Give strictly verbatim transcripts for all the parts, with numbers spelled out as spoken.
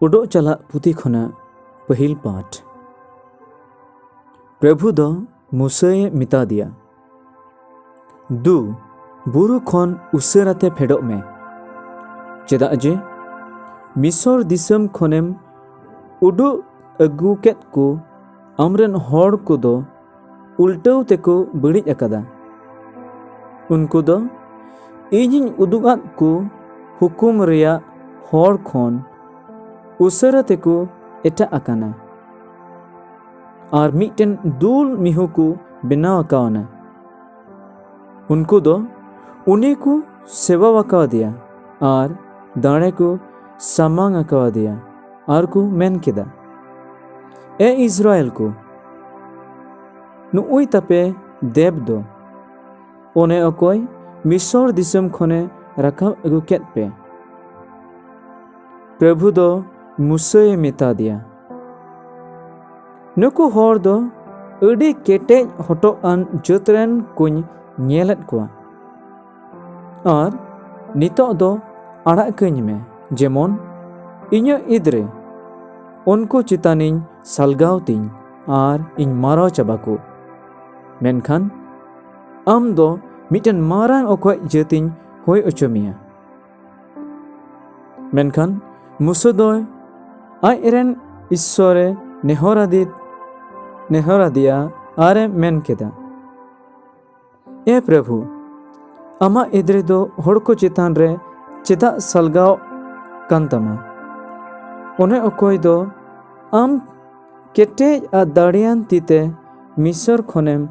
ᱩᱰᱩᱠ ᱪᱟᱞᱟᱜ ᱯᱩᱛᱷᱤ ᱠᱷᱚᱱᱟᱜ ᱯᱟᱹᱦᱤᱞ ᱯᱟᱴ᱾ ᱯᱨᱚᱵᱷᱩ ᱫᱚ ᱢᱩᱥᱟᱹᱭᱮ ᱢᱮᱛᱟ ᱫᱮᱭᱟ, "ᱫᱩ, ᱵᱩᱨᱩ ᱠᱷᱚᱱ ᱩᱥᱟᱹᱨᱟᱛᱮ ᱯᱷᱮᱰᱚᱜ ᱢᱮ, ᱪᱮᱫᱟᱜ ᱡᱮ ᱢᱤᱥᱚᱨ ᱫᱤᱥᱚᱢ ᱠᱷᱚᱱᱮᱢ ᱩᱰᱩᱠ ᱟᱹᱜᱩ ᱠᱮᱫ ᱠᱚ ᱟᱢᱨᱮᱱ ᱦᱚᱲ ᱠᱚᱫᱚ ᱩᱞᱴᱟᱹᱣ ᱛᱮᱠᱚ ᱵᱟᱹᱲᱤᱡ ᱟᱠᱟᱫᱟ᱾ ᱩᱱᱠᱩ ᱫᱚ ᱤᱧᱤᱧ ᱩᱫᱩᱜ ᱟᱫ ᱠᱚ ᱦᱩᱠᱩᱢ ᱨᱮᱭᱟᱜ ᱦᱚᱨ ᱠᱷᱚᱱ ᱩᱥᱟᱹᱨᱟ ᱛᱮᱠᱚ ᱮᱴᱟᱜ ᱟᱠᱟᱱᱟ ᱟᱨ ᱢᱤᱫᱴᱮᱱ ᱫᱩᱞ ᱢᱤᱦᱩ ᱠᱚ ᱵᱮᱱᱟᱣ ᱟᱠᱟᱣᱱᱟ᱾ ᱩᱱᱠᱩ ᱫᱚ ᱩᱱᱤ ᱠᱚ ᱥᱮᱵᱟ ᱟᱠᱟᱣᱟᱫᱮᱭᱟ ᱟᱨ ᱫᱟᱲᱮ ᱠᱚ ᱥᱟᱢᱟᱝ ᱟᱠᱟᱣᱟᱫᱮᱭᱟ ᱟᱨ ᱠᱚ ᱢᱮᱱ ᱠᱮᱫᱟ, 'ᱮ ᱤᱥᱨᱟᱭᱮᱞ ᱠᱚ, ᱱᱩᱜᱼᱩᱭ ᱛᱟᱯᱮ ᱫᱮᱵ ᱫᱚ, ᱚᱱᱮ ᱚᱠᱚᱭ ᱢᱤᱥᱚᱨ ᱫᱤᱥᱚᱢ ᱠᱷᱚᱱᱮ ᱨᱟᱠᱟᱵ ᱟᱹᱜᱩ ᱠᱮᱫ ᱯᱮ᱾ ᱯᱨᱚᱵᱷᱩ ᱫᱚ ᱢᱩᱥᱟᱹᱭ ᱢᱮᱛᱟ ᱫᱮᱭᱟ, ᱱᱩᱠᱩ ᱦᱚᱲ ᱫᱚ ᱟᱹᱰᱤ ᱠᱮᱴᱮᱡ ᱦᱚᱴᱚᱜ ᱟᱱ ᱡᱟᱹᱛ ᱨᱮᱱ ᱠᱚᱧ ᱧᱮᱞᱮᱫ ᱠᱚᱣᱟ᱾ ᱟᱨ ᱱᱤᱛᱚᱜ ᱫᱚ ᱟᱲᱟᱜ ᱠᱟᱹᱧ ᱢᱮ, ᱡᱮᱢᱚᱱ ᱤᱧᱟᱹᱜ ᱤᱫᱽᱨᱟᱹ ᱩᱱᱠᱩ ᱪᱮᱛᱟᱱᱤᱧ ᱥᱟᱞᱜᱟᱣ ᱛᱤᱧ ᱟᱨ ᱤᱧ ᱢᱟᱨᱟᱣ ᱪᱟᱵᱟ ᱠᱚ᱾ ᱢᱮᱱᱠᱷᱟᱱ ᱟᱢ ᱫᱚ ᱢᱤᱫᱴᱮᱱ ᱢᱟᱨᱟᱝ ᱚᱠᱚᱡ ᱡᱟᱹᱛᱤᱧ ᱦᱩᱭ ᱦᱚᱪᱚ ᱢᱮᱭᱟ᱾ ᱢᱮᱱᱠᱷᱟᱱ ᱢᱩᱥᱟᱹ ᱫᱚ ᱟᱡ ᱨᱮᱱ ᱤᱥᱥᱚᱨᱮ ᱱᱮᱦᱚᱨ ᱟᱫᱮ, ᱱᱮᱦᱚᱨ ᱟᱫᱮᱭᱟ ᱟᱨᱮ ᱢᱮᱱ ᱠᱮᱫᱟ, ᱮ ᱯᱨᱚᱵᱷᱩ, ᱟᱢᱟᱜ ᱤᱫᱽᱨᱟᱹ ᱫᱚ ᱦᱚᱲ ᱠᱚ ᱪᱮᱛᱟᱱ ᱨᱮ ᱪᱮᱫᱟᱜ ᱥᱟᱞᱜᱟᱣ ᱠᱟᱱ ᱛᱟᱢᱟ? ᱚᱱᱮ ᱚᱠᱚᱭ ᱫᱚ ᱟᱢ ᱠᱮᱴᱮᱡ ᱟᱨ ᱫᱟᱲᱮᱭᱟᱱ ᱛᱤᱛᱮ ᱢᱤᱥᱚᱨ ᱠᱷᱚᱱᱮᱢ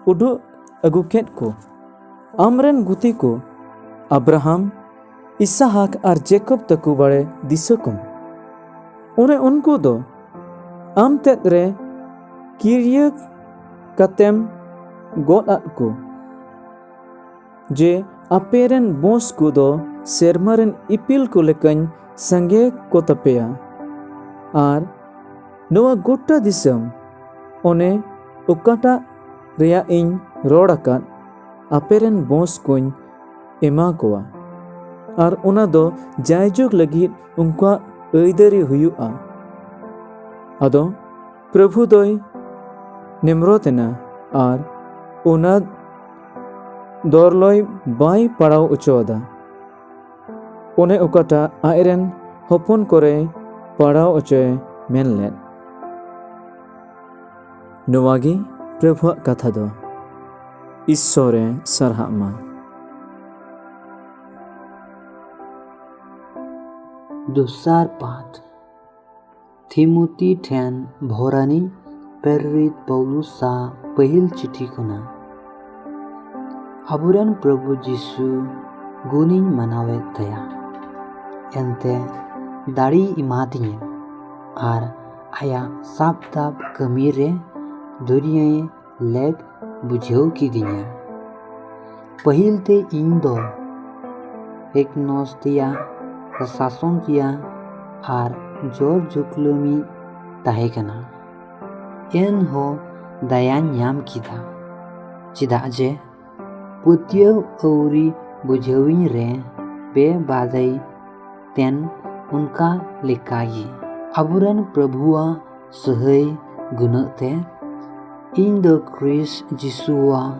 ᱩᱰᱩᱠ ᱟᱹᱜᱩ ᱠᱮᱫ ᱠᱚ, ᱟᱢᱨᱮᱱ ᱜᱩᱛᱤ ᱠᱚ ᱟᱵᱨᱟᱦᱟᱢ, ᱤᱥᱟᱦᱟᱠ ᱟᱨ ᱡᱮᱠᱚᱵ ᱛᱟᱠᱚ ᱵᱟᱲᱮ ᱫᱤᱥᱟᱹ ᱠᱚᱢ᱾ ᱚᱱᱮ ᱩᱱᱠᱩ ᱫᱚ ᱟᱢ ᱛᱮᱫ ᱨᱮ ᱠᱤᱨᱤᱭᱟᱹ ᱠᱟᱛᱮᱢ ᱜᱚᱫ ᱟᱫ ᱠᱚ, ᱡᱮ ᱟᱯᱮ ᱨᱮᱱ ᱵᱚᱸᱥ ᱠᱚᱫᱚ ᱥᱮᱨᱢᱟ ᱨᱮᱱ ᱤᱯᱤᱞ ᱠᱚ ᱞᱮᱠᱟᱧ ᱥᱟᱸᱜᱮ ᱠᱚ ᱛᱟᱯᱮᱭᱟ᱾ ᱟᱨ ᱱᱚᱣᱟ ᱜᱚᱴᱟ ᱫᱤᱥᱚᱢ, ᱚᱱᱮ ᱚᱠᱟᱴᱟᱜ ᱨᱮᱭᱟᱜ ᱤᱧ ᱨᱚᱲ ᱟᱠᱟᱫ, ᱟᱯᱮ ᱨᱮᱱ ᱵᱚᱸᱥ ᱠᱚᱧ ᱮᱢᱟ ᱠᱚᱣᱟ, ᱟᱨ ᱚᱱᱟ ᱫᱚ ᱡᱟᱭᱡᱩᱜᱽ ᱞᱟᱹᱜᱤᱫ ᱩᱱᱠᱩᱣᱟᱜ ᱟᱹᱭᱫᱟᱹᱨᱤ ᱦᱩᱭᱩᱜᱼᱟ᱾ ᱟᱫᱚ ᱯᱨᱚᱵᱷᱩ ᱫᱚᱭ ᱱᱮᱢᱨᱚᱛ ᱮᱱᱟ ᱟᱨ ᱚᱱᱟ ᱫᱚᱨᱞᱚᱭ ᱵᱟᱭ ᱯᱟᱲᱟᱣ ᱚᱪᱚᱣᱟᱫᱟ᱾ ᱚᱱᱮ ᱚᱠᱟᱴᱟᱜ ᱟᱡᱨᱮᱱ ᱦᱚᱯᱚᱱ ᱠᱚᱨᱮᱭ ᱯᱟᱲᱟᱣ ᱚᱪᱚᱭ ᱢᱮᱱ ᱞᱮᱫ᱾ ᱱᱚᱣᱟ ᱜᱮ ᱯᱨᱚᱵᱷᱩᱣᱟᱜ ᱠᱟᱛᱷᱟ ᱫᱚ᱾ ᱤᱥᱥᱚᱨᱮ ᱥᱟᱨᱦᱟᱜ ᱢᱟ᱾ ᱫᱚᱥᱟᱨ ᱯᱟᱴ᱾ ᱛᱤᱢᱳᱛᱤ ᱴᱷᱮᱱ ᱵᱷᱚᱨᱟᱱᱤ ᱯᱨᱮᱨᱤᱛ ᱯᱟᱣᱞᱩᱥ ᱥᱟᱶ ᱯᱟᱹᱦᱤᱞ ᱪᱤᱴᱷᱤ ᱠᱷᱚᱱᱟᱜ᱾ ᱟᱵᱚᱨᱮᱱ ᱯᱨᱚᱵᱷᱩ ᱡᱤᱥᱩ ᱜᱩᱱᱤᱧ ᱢᱟᱱᱟᱣᱮᱫ ᱛᱟᱭᱟ, ᱮᱱᱛᱮ ᱫᱟᱲᱮᱭ ᱮᱢᱟᱫᱤᱧᱟ ᱟᱨ ᱟᱭᱟᱜ ᱥᱟᱵ ᱫᱟᱵ ᱠᱟᱹᱢᱤ ᱨᱮ ᱫᱩᱨᱤᱭᱟᱹᱭ ᱞᱮᱠ ᱵᱩᱡᱷᱟᱹᱣ ᱠᱤᱫᱤᱧᱟ᱾ ᱯᱟᱹᱦᱤᱞ ᱛᱮ ᱤᱧ ᱫᱚ ᱮᱠᱱᱚᱥ ᱛᱮᱭᱟ, ᱥᱟᱥᱚᱱ ᱛᱮᱭᱟ ᱟᱨ ᱡᱚᱨ ᱡᱩᱠᱞᱟᱹᱢᱤ ᱛᱟᱦᱮᱸ ᱠᱟᱱᱟ᱾ ᱮᱱᱦᱚᱸ ᱫᱟᱭᱟᱧ ᱧᱟᱢ ᱠᱮᱫᱟ, ᱪᱮᱫᱟᱜ ᱡᱮ ᱯᱟᱹᱛᱭᱟᱹᱣ ᱟᱹᱣᱨᱤ ᱵᱩᱡᱷᱟᱹᱣᱤᱧ ᱨᱮ ᱵᱮᱵᱟᱫᱟᱭ ᱛᱮᱱ ᱚᱱᱠᱟ ᱞᱮᱠᱟᱜᱮ᱾ ᱟᱵᱚᱨᱮᱱ ᱯᱨᱚᱵᱷᱩᱣᱟᱜ ᱥᱟᱹᱦᱟᱹᱭ ᱜᱩᱱᱟᱹᱜ ᱛᱮ ᱤᱧ ᱫᱚ ᱠᱨᱤᱥ ᱡᱤᱥᱩᱣᱟᱜ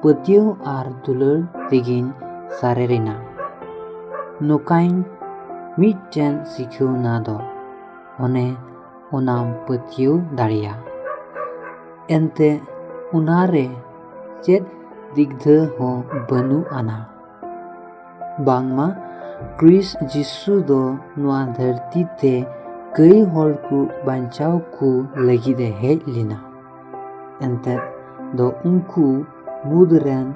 ᱯᱟᱹᱛᱭᱟᱹᱣ ᱟᱨ ᱫᱩᱞᱟᱹᱲ ᱛᱮᱜᱮᱧ ᱥᱟᱨᱮᱲ ᱮᱱᱟ᱾ ᱱᱚᱝᱠᱟᱧ ᱢᱤᱫᱴᱮᱱ ᱥᱤᱠᱷᱟᱹᱣᱱᱟ ᱫᱚ ᱚᱱᱮ ᱚᱱᱟᱢ ᱯᱟᱹᱛᱭᱟᱹᱣ ᱫᱟᱲᱮᱭᱟᱜ᱾ ᱮᱱᱛᱮ ᱚᱱᱟᱨᱮ ᱪᱮᱫ ᱫᱤᱜᱫᱷᱟᱹ ᱦᱚᱸ ᱵᱟᱹᱱᱩᱜ ᱟᱱᱟ᱾ ᱵᱟᱝᱢᱟ ᱠᱨᱤᱥ ᱡᱤᱥᱩ ᱫᱚ ᱱᱚᱣᱟ ᱫᱷᱟᱹᱨᱛᱤ ᱛᱮ ᱠᱟᱹᱭ ᱦᱚᱲ ᱠᱚ ᱵᱟᱧᱪᱟᱣ ᱠᱚ ᱞᱟᱹᱜᱤᱫ ᱮ ᱦᱮᱡ ᱞᱮᱱᱟ᱾ ᱮᱱᱛᱮ ᱫᱚ ᱩᱱᱠᱩ ᱢᱩᱫᱽ ᱨᱮᱱ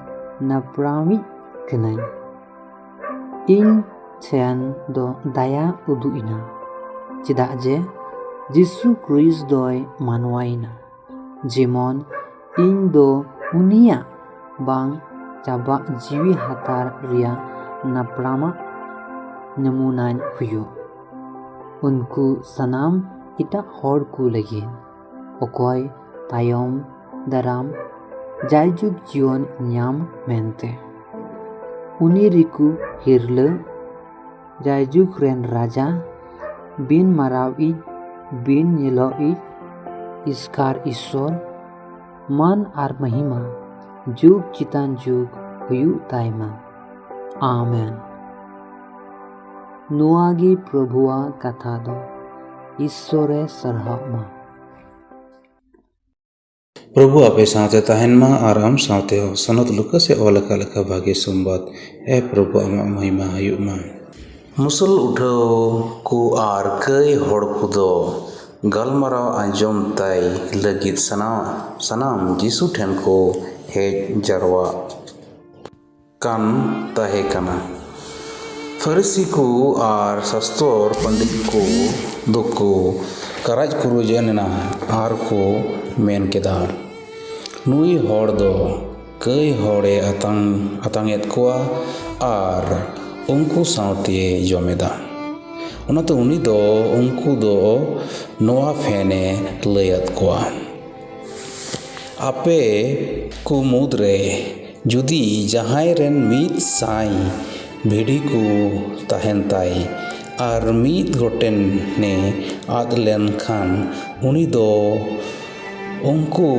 ᱱᱟᱯᱲᱟᱢᱤᱡ ᱠᱟᱹᱱᱟᱹᱧ᱾ ᱤᱧ ᱴᱷᱮᱱ ᱫᱚ ᱫᱟᱭᱟ ᱩᱫᱩᱜ ᱮᱱᱟ, ᱪᱮᱫᱟᱜ ᱡᱮ ᱡᱤᱥᱩ ᱠᱨᱤᱥ ᱫᱚᱭ ᱢᱟᱱᱣᱟᱭᱮᱱᱟ, ᱡᱮᱢᱚᱱ ᱤᱧ ᱫᱚ ᱩᱱᱤᱭᱟᱜ ᱵᱟᱝ ᱪᱟᱵᱟᱜ ᱡᱤᱣᱤ ᱦᱟᱛᱟᱣ ᱨᱮᱭᱟᱜ ᱱᱟᱯᱲᱟᱢᱟᱜ ᱱᱟᱢᱩᱱᱟᱧ ᱦᱩᱭᱩᱜ᱾ ᱩᱱᱠᱩ ᱥᱟᱱᱟᱢ ᱮᱴᱟᱜ ᱦᱚᱲ ᱠᱚ ᱞᱟᱹᱜᱤᱫ, ᱚᱠᱚᱭ ᱛᱟᱭᱚᱢ ᱫᱟᱨᱟᱢ ᱡᱟᱭᱡᱩᱜᱽ ᱡᱤᱭᱚᱱ ᱧᱟᱢ ᱢᱮᱱᱛᱮ᱾ ᱩᱱᱤ ᱨᱮᱠᱚ ᱦᱤᱨᱞᱟᱹ, ᱡᱟᱭᱡᱩᱜᱽ ᱨᱮᱱ ᱨᱟᱡᱟ, ᱵᱤᱱ ᱢᱟᱨᱟᱣᱤᱡ, ᱵᱤᱱ ᱧᱮᱞᱚᱜᱤᱡ, ᱤᱥᱠᱟᱨ ᱤᱥᱥᱚᱨ, ᱢᱟᱱ ᱟᱨ ᱢᱚᱦᱤᱢᱟ ᱡᱩᱜᱽ ᱪᱮᱛᱟᱱ ᱡᱩᱜᱽ ᱦᱩᱭᱩᱜ ᱛᱟᱭ ᱢᱟ᱾ ᱟᱢᱮᱱ᱾ ᱱᱚᱣᱟ ᱜᱮ ᱯᱨᱚᱵᱷᱩᱣᱟᱜ ᱠᱟᱛᱷᱟ ᱫᱚ᱾ ᱤᱥᱥᱚᱨᱮ ᱥᱟᱨᱦᱟᱣ ᱢᱟ᱾ ᱯᱨᱚᱵᱷᱩ ᱟᱯᱮ ᱥᱟᱶᱛᱮ ᱛᱟᱦᱮᱱ ᱢᱟ ᱟᱨ ᱟᱢ ᱥᱟᱶᱛᱮ ᱦᱚᱸ᱾ ᱥᱚᱱᱚᱛ ᱞᱩᱠᱟᱥ ᱮ ᱚᱞ ᱟᱠᱟᱫ ᱞᱮᱠᱟ ᱵᱷᱟᱜᱮ ᱥᱚᱢᱵᱟᱫ᱾ ᱮ ᱯᱨᱚᱵᱷᱩ, ᱟᱢᱟᱜ ᱢᱚᱦᱤᱢᱟ ᱦᱩᱭᱩᱜ ᱢᱟ᱾ ᱢᱩᱥᱟᱹᱞ ᱩᱴᱷᱟᱹᱣ ᱠᱚ ᱟᱨ ᱠᱟᱹᱭ ᱦᱚᱲ ᱠᱚᱫᱚ ᱜᱟᱞᱢᱟᱨᱟᱣ ᱟᱸᱡᱚᱢ ᱛᱟᱭ ᱞᱟᱹᱜᱤᱫ ᱥᱟᱱᱟ-, ᱥᱟᱱᱟᱢ ᱡᱤᱥᱩ ᱴᱷᱮᱱ ᱠᱚ ᱦᱮᱡ ᱡᱟᱨᱣᱟᱜ ᱠᱟᱱ ᱛᱟᱦᱮᱸ ᱠᱟᱱᱟ᱾ ᱯᱷᱟᱹᱨᱤᱥᱤ ᱠᱚ ᱟᱨ ᱥᱟᱥᱛᱚᱨ ᱯᱚᱱᱰᱤᱛ ᱠᱚ ᱫᱚᱠᱚ ᱠᱟᱨᱟᱡ ᱠᱩᱨᱩᱡ ᱮᱱᱟ ᱟᱨ ᱠᱚ ᱢᱮᱱ ᱠᱮᱫᱟ, "ᱱᱩᱭ ᱦᱚᱲ ᱫᱚ ᱠᱟᱹᱭ ᱦᱚᱲᱮ ᱟᱛᱟᱝ, ᱟᱛᱟᱝ ᱮᱫ ᱠᱚᱣᱟ ᱟᱨ ᱩᱱᱠᱩ ᱥᱟᱶᱛᱮ ᱡᱚᱢᱮᱫᱟ᱾ ᱚᱱᱟᱛᱮ ᱩᱱᱤ ᱫᱚ ᱩᱱᱠᱩ ᱫᱚ ᱱᱚᱣᱟ ᱯᱷᱮᱱᱮ ᱞᱟᱹᱭᱟᱫ ᱠᱚᱣᱟ, ᱟᱯᱮ ᱠᱚ ᱢᱩᱫᱽᱨᱮ ᱡᱩᱫᱤ ᱡᱟᱦᱟᱸᱭ ᱨᱮᱱ ᱢᱤᱫ ᱥᱟᱭ ᱵᱷᱤᱰᱤ ᱠᱚ ᱛᱟᱦᱮᱱ ᱛᱟᱭ ᱟᱨ ᱢᱤᱫ ᱜᱚᱴᱮᱱᱮ ᱟᱫ ᱞᱮᱱ ᱠᱷᱟᱱ, ᱩᱱᱤ ᱫᱚ ᱩᱱᱠᱩ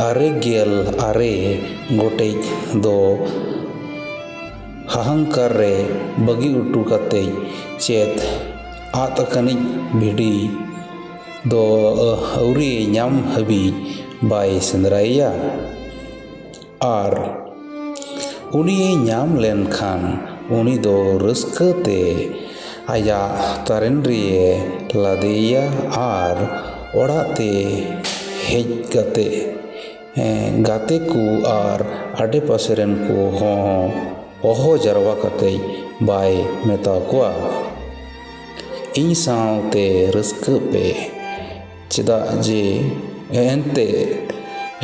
ᱟᱨᱮ ᱜᱮᱞ ᱟᱨᱮ ᱜᱚᱴᱮᱡ ᱫᱚ ᱦᱟᱦᱟᱝᱠᱟᱨ ᱨᱮ ᱵᱟᱹᱜᱤ ᱦᱚᱴᱚ ᱠᱟᱛᱮ ᱪᱮᱫ ᱟᱫ ᱟᱠᱟᱱᱤᱡ ᱵᱷᱤᱰᱤ ᱫᱚ ᱟᱹᱣᱨᱤ ᱧᱟᱢ ᱦᱟᱹᱵᱤᱡ ᱵᱟᱭ ᱥᱮᱸᱫᱽᱨᱟᱭᱮᱭᱟ? ᱟᱨ ᱩᱱᱤᱭᱮ ᱧᱟᱢ ᱞᱮᱱᱠᱷᱟᱱ, ᱩᱱᱤ ᱫᱚ ᱨᱟᱹᱥᱠᱟᱹ ᱛᱮ ᱟᱭᱟᱜ ᱛᱟᱨᱮᱱ ᱨᱮᱭᱮ ᱞᱟᱫᱮᱭᱮᱭᱟ ᱟᱨ ᱚᱲᱟᱜ ᱛᱮ ᱦᱮᱡ ᱠᱟᱛᱮ, ᱮᱸ, ᱜᱟᱛᱮ ᱠᱚ ᱟᱨ ᱟᱰᱮᱯᱟᱥᱮ ᱨᱮᱱ ᱠᱚ ᱦᱚᱸ ᱦᱚᱦᱚ ᱡᱟᱨᱣᱟ ᱠᱟᱛᱮ ᱵᱟᱭ ᱢᱮᱛᱟ ᱠᱚᱣᱟ, 'ᱤᱧ ᱥᱟᱶᱛᱮ ᱨᱟᱹᱥᱠᱟᱹᱜ ᱯᱮ'? ᱪᱮᱫᱟᱜ ᱡᱮ ᱮᱱᱛᱮ,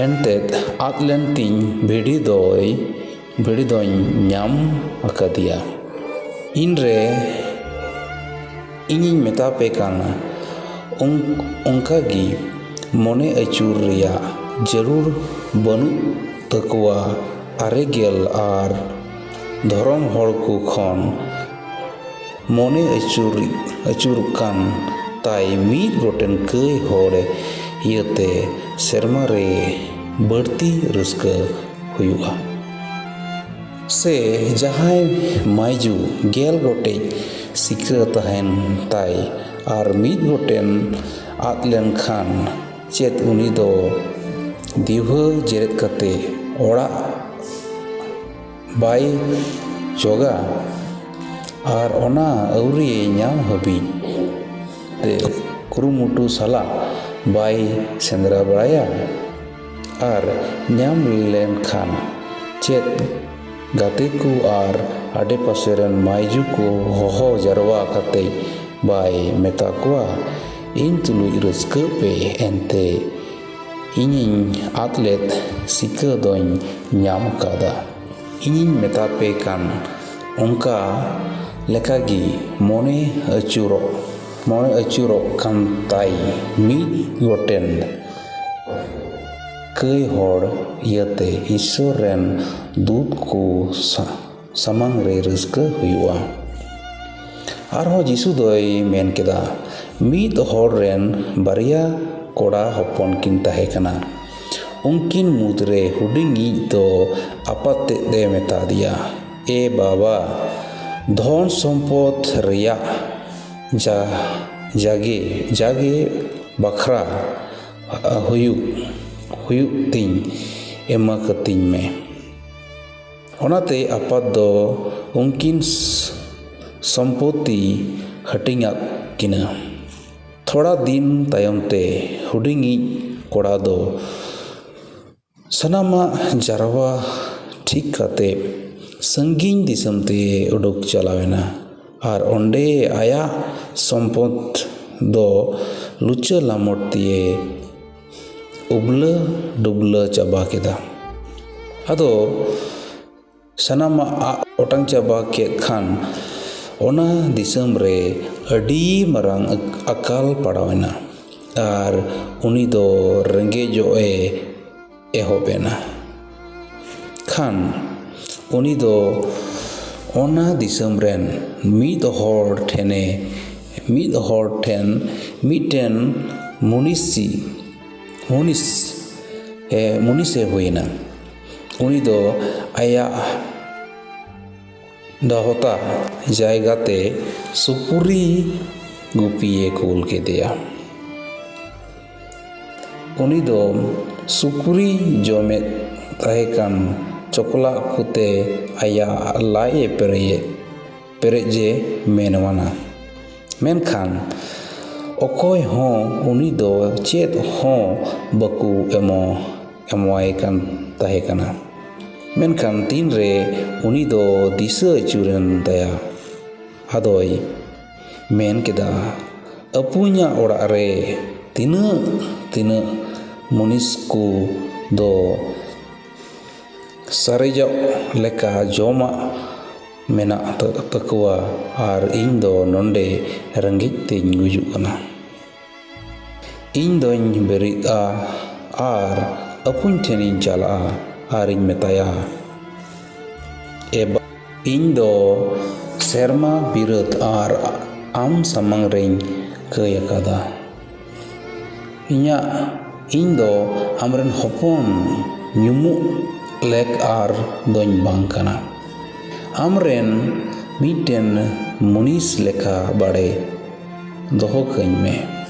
ᱮᱱᱛᱮᱫ ᱟᱫ ᱞᱮᱱ ᱛᱤᱧ ᱵᱷᱤᱰᱤ ᱫᱚᱭ, ᱵᱷᱤᱰᱤ ᱫᱚᱧ ᱧᱟᱢ ᱟᱠᱟᱫᱮᱭᱟ᱾ ᱤᱧᱨᱮ, ᱤᱧᱤᱧ ᱢᱮᱛᱟ ᱯᱮ ᱠᱟᱱᱟ, ᱚᱱ-, ᱚᱱᱠᱟ ᱜᱮ ᱢᱚᱱᱮ ᱟᱹᱪᱩᱨ ᱨᱮᱭᱟᱜ ᱡᱟᱹᱨᱩᱲ ᱵᱟᱹᱱᱩᱜ ᱛᱟᱠᱚᱣᱟ ᱟᱨᱮ ᱜᱮᱞ ᱟᱨ ᱫᱷᱚᱨᱚᱢ ᱦᱚᱲ ᱠᱚ ᱠᱷᱚᱱ ᱢᱚᱱᱮ ᱟᱹᱪᱩᱨ ᱟᱹᱪᱩᱨᱚᱜ ᱠᱟᱱ ᱛᱟᱭ ᱢᱤᱫ ᱜᱚᱴᱮᱱ ᱠᱟᱹᱭ ᱦᱚᱲ ᱤᱭᱟᱹᱛᱮ ᱥᱮᱨᱢᱟ ᱨᱮ ᱵᱟᱹᱲᱛᱤ ᱨᱟᱹᱥᱠᱟᱹ ᱦᱩᱭᱩᱜᱼᱟ᱾ ᱥᱮ ᱡᱟᱦᱟᱸᱭ ᱢᱟᱹᱭᱡᱩ ᱜᱮᱞ ᱜᱚᱴᱮᱡ ᱥᱤᱠᱟᱹ ᱛᱟᱦᱮᱱ ᱛᱟᱭ ᱟᱨ ᱢᱤᱫ ᱜᱚᱴᱮᱱ ᱟᱫ ᱞᱮᱱᱠᱷᱟᱱ, ᱪᱮᱫ ᱩᱱᱤ ᱫᱚ ᱫᱤᱣᱦᱟᱹ ᱡᱮᱨᱮᱫ ᱠᱟᱛᱮ ᱚᱲᱟᱜ ᱵᱟᱭ ᱡᱚᱜᱟ? ᱟᱨ ᱚᱱᱟ ᱟᱹᱣᱨᱤ ᱧᱟᱢ ᱦᱟᱹᱵᱤᱡ ᱛᱮ ᱠᱩᱨᱩᱢᱩᱴᱩ ᱥᱟᱞᱟᱜ ᱵᱟᱭ ᱥᱮᱸᱫᱽᱨᱟ ᱵᱟᱲᱟᱭᱟ? ᱟᱨ ᱧᱟᱢ ᱞᱮᱱᱠᱷᱟᱱ, ᱪᱮᱫ ᱜᱟᱛᱮ ᱠᱚ ᱟᱨ ᱟᱰᱮᱯᱟᱥᱮ ᱨᱮᱱ ᱢᱟᱹᱭᱡᱩ ᱠᱚ ᱦᱚᱦᱚ ᱡᱟᱨᱣᱟ ᱠᱟᱛᱮ ᱵᱟᱭ ᱢᱮᱛᱟ ᱠᱚᱣᱟ, "ᱤᱧ ᱛᱩᱞᱩᱡ ᱨᱟᱹᱥᱠᱟᱹᱜ ᱯᱮ, ᱮᱱᱛᱮ ᱤᱧᱤᱧ ᱟᱫ ᱞᱮᱫ ᱥᱤᱠᱟᱹ ᱫᱚᱧ ᱧᱟᱢ ᱟᱠᱟᱫᱟ"? ᱤᱧᱤᱧ ᱢᱮᱛᱟ ᱯᱮ ᱠᱟᱱ ᱚᱱᱠᱟ ᱞᱮᱠᱟᱜᱮ ᱢᱚᱱᱮ ᱟᱹᱪᱩᱨᱚᱜ ᱢᱚᱱᱮ ᱟᱹᱪᱩᱨᱚᱜ ᱠᱟᱱ ᱛᱟᱭ ᱢᱤᱫ ᱜᱚᱴᱮᱱ ᱠᱟᱹᱭ ᱦᱚᱲ ᱤᱭᱟᱹᱛᱮ ᱤᱥᱥᱚᱨ ᱨᱮᱱ ᱫᱩᱛ ᱠᱚ ᱥᱟ- ᱥᱟᱢᱟᱝ ᱨᱮ ᱨᱟᱹᱥᱠᱟᱹ ᱦᱩᱭᱩᱜᱼᱟ᱾ ᱟᱨᱦᱚᱸ ᱡᱤᱥᱩ ᱫᱚᱭ ᱢᱮᱱ ᱠᱮᱫᱟ, ᱢᱤᱫ ᱦᱚᱲ ᱨᱮᱱ ᱵᱟᱨᱭᱟ ᱠᱚᱲᱟ ᱦᱚᱯᱚᱱ ᱠᱤᱱ ᱛᱟᱦᱮᱸ ᱠᱟᱱᱟ᱾ ᱩᱱᱠᱤᱱ ᱢᱩᱫᱽᱨᱮ ᱦᱩᱰᱤᱧᱤᱡ ᱫᱚ ᱟᱯᱟᱛ ᱛᱮᱫ ᱮ ᱢᱮᱛᱟ ᱫᱮᱭᱟ, "ᱮ ᱵᱟᱵᱟ, ᱫᱷᱚᱱ ᱥᱚᱢᱯᱚᱫ ᱨᱮᱭᱟᱜ ᱡᱟ- ᱡᱟᱜᱮ ᱡᱟᱜᱮ ᱵᱟᱠᱷᱨᱟ ᱦᱩᱭᱩᱜ ᱦᱩᱭᱩᱜ ᱛᱤᱧ ᱮᱢᱟ ᱠᱟᱹᱛᱤᱧ ᱢᱮ᱾" ᱚᱱᱟᱛᱮ ᱟᱯᱟᱛ ᱫᱚ ᱩᱱᱠᱤᱱ ᱥ- ᱥᱚᱢᱯᱚᱛᱤ ᱦᱟᱹᱴᱤᱧᱟᱫ ᱠᱤᱱᱟ᱾ ᱛᱷᱚᱲᱟ ᱫᱤᱱ ᱛᱟᱭᱚᱢ ᱛᱮ ᱦᱩᱰᱤᱧᱤᱡ ᱠᱚᱲᱟ ᱫᱚ ᱥᱟᱱᱟᱢᱟᱜ ᱡᱟᱨᱣᱟ ᱴᱷᱤᱠ ᱠᱟᱛᱮ ᱥᱟᱺᱜᱤᱧ ᱫᱤᱥᱚᱢ ᱛᱮ ᱩᱰᱩᱠ ᱪᱟᱞᱟᱣ ᱮᱱᱟ᱾ ᱟᱨ ᱚᱸᱰᱮ ᱟᱭᱟᱜ ᱥᱚᱢᱯᱚᱫ ᱫᱚ ᱞᱩᱪᱟᱹ ᱞᱟᱢᱚᱴ ᱛᱮ ᱩᱵᱞᱟᱹ ᱰᱩᱵᱞᱟᱹ ᱪᱟᱵᱟ ᱠᱮᱫᱟ᱾ ᱟᱫᱚ ᱥᱟᱱᱟᱢᱟᱜ ᱟᱫ ᱚᱴᱟᱝ ᱪᱟᱵᱟ ᱠᱮᱫ ᱠᱷᱟᱱ, ᱚᱱᱟ ᱫᱤᱥᱚᱢ ᱨᱮ ᱟᱹᱰᱤ ᱢᱟᱨᱟᱝ ᱟᱠ- ᱟᱠᱟᱞ ᱯᱟᱲᱟᱣ ᱮᱱᱟ᱾ ᱟᱨ ᱩᱱᱤ ᱫᱚ ᱨᱮᱸᱜᱮᱡᱚᱜ ᱮ ᱮᱦᱚᱵ ᱮᱱᱟ᱾ ᱠᱷᱟᱱ ᱩᱱᱤ ᱫᱚ ᱚᱱᱟ ᱫᱤᱥᱚᱢ ᱨᱮᱱ ᱢᱤᱫ ᱦᱚᱲ ᱴᱷᱮᱱᱮ ᱢᱤᱫ ᱦᱚᱲ ᱴᱷᱮᱱ ᱢᱤᱫᱴᱮᱱ ᱢᱩᱱᱤᱥᱤ ᱢᱩᱱᱤᱥ ᱮ ᱢᱩᱱᱤᱥᱮ ᱦᱩᱭᱮᱱᱟ᱾ ᱩᱱᱤ ᱫᱚ ᱟᱭᱟᱜ ᱫᱚᱦᱚᱛᱟ ᱡᱟᱭᱜᱟ ᱛᱮ ᱥᱩᱯᱩᱨᱤ ᱜᱩᱯᱤᱭᱮ ᱠᱩᱞ ᱠᱮᱫᱮᱭᱟ᱾ ᱩᱱᱤ ᱫᱚ ᱥᱩᱠᱨᱤ ᱡᱚᱢᱮᱫ ᱛᱟᱦᱮᱸ ᱠᱟᱱ ᱪᱚᱠᱞᱟᱜ ᱠᱚᱛᱮ ᱟᱭᱟᱜ ᱞᱟᱡ ᱮ ᱯᱮᱨᱮᱡ ᱯᱮᱨᱮᱡ ᱮ ᱢᱮᱱᱣᱟᱱᱟ᱾ ᱢᱮᱱᱠᱷᱟᱱ ᱚᱠᱚᱭ ᱦᱚᱸ ᱩᱱᱤ ᱫᱚ ᱪᱮᱫ ᱦᱚᱸ ᱵᱟᱠᱚ ᱮᱢᱚ ᱮᱢᱚᱣᱟᱭ ᱠᱟᱱ ᱛᱟᱦᱮᱸ ᱠᱟᱱᱟ᱾ ᱢᱮᱱᱠᱷᱟᱱ ᱛᱤᱱᱨᱮ ᱩᱱᱤ ᱫᱚ ᱫᱤᱥᱟᱹ ᱟᱹᱪᱩᱨᱮᱱ ᱛᱟᱭᱟ, ᱟᱫᱚᱭ ᱢᱮᱱ ᱠᱮᱫᱟ, "ᱟᱹᱯᱩᱧᱟᱜ ᱚᱲᱟᱜ ᱨᱮ ᱛᱤᱱᱟᱹᱜ ᱛᱤᱱᱟᱹᱜ ᱢᱩᱱᱤᱥ ᱠᱚ ᱫᱚ ᱥᱟᱨᱮᱡᱚᱜ ᱞᱮᱠᱟ ᱡᱚᱢᱟᱜ ᱢᱮᱱᱟᱜ ᱛᱟ- ᱛᱟᱠᱚᱣᱟ, ᱟᱨ ᱤᱧ ᱫᱚ ᱱᱚᱰᱮ ᱨᱮᱸᱜᱮᱡ ᱛᱮᱧ ᱜᱩᱡᱩᱜ ᱠᱟᱱᱟ᱾ ᱤᱧ ᱫᱚᱧ ᱵᱮᱨᱮᱫᱼᱟ ᱟᱨ ᱟᱹᱯᱩᱧ ᱴᱷᱮᱱᱤᱧ ᱪᱟᱞᱟᱜᱼᱟ ᱟᱨᱤᱧ ᱢᱮᱛᱟᱭᱟ, 'ᱮ ᱵᱟ, ᱤᱧ ᱫᱚ ᱥᱮᱨᱢᱟ ᱵᱤᱨᱟᱹᱫ ᱟᱨ ᱟᱢ ᱥᱟᱢᱟᱝ ᱨᱮᱧ ᱠᱟᱹᱭ ᱟᱠᱟᱫᱟ᱾ ᱤᱧᱟᱹᱜ ᱤᱧ ᱫᱚ ᱟᱢᱨᱮᱱ ᱦᱚᱯᱚᱱ ᱧᱩᱢᱩᱜ ᱞᱮᱠ ᱟᱨ ᱫᱚᱧ ᱵᱟᱝ ᱠᱟᱱᱟ᱾ ᱟᱢᱨᱮᱱ ᱢᱤᱫᱴᱮᱱ ᱢᱩᱱᱤᱥ ᱞᱮᱠᱟ ᱵᱟᱲᱮ ᱫᱚᱦᱚ ᱠᱟᱹᱧ ᱢᱮ᱾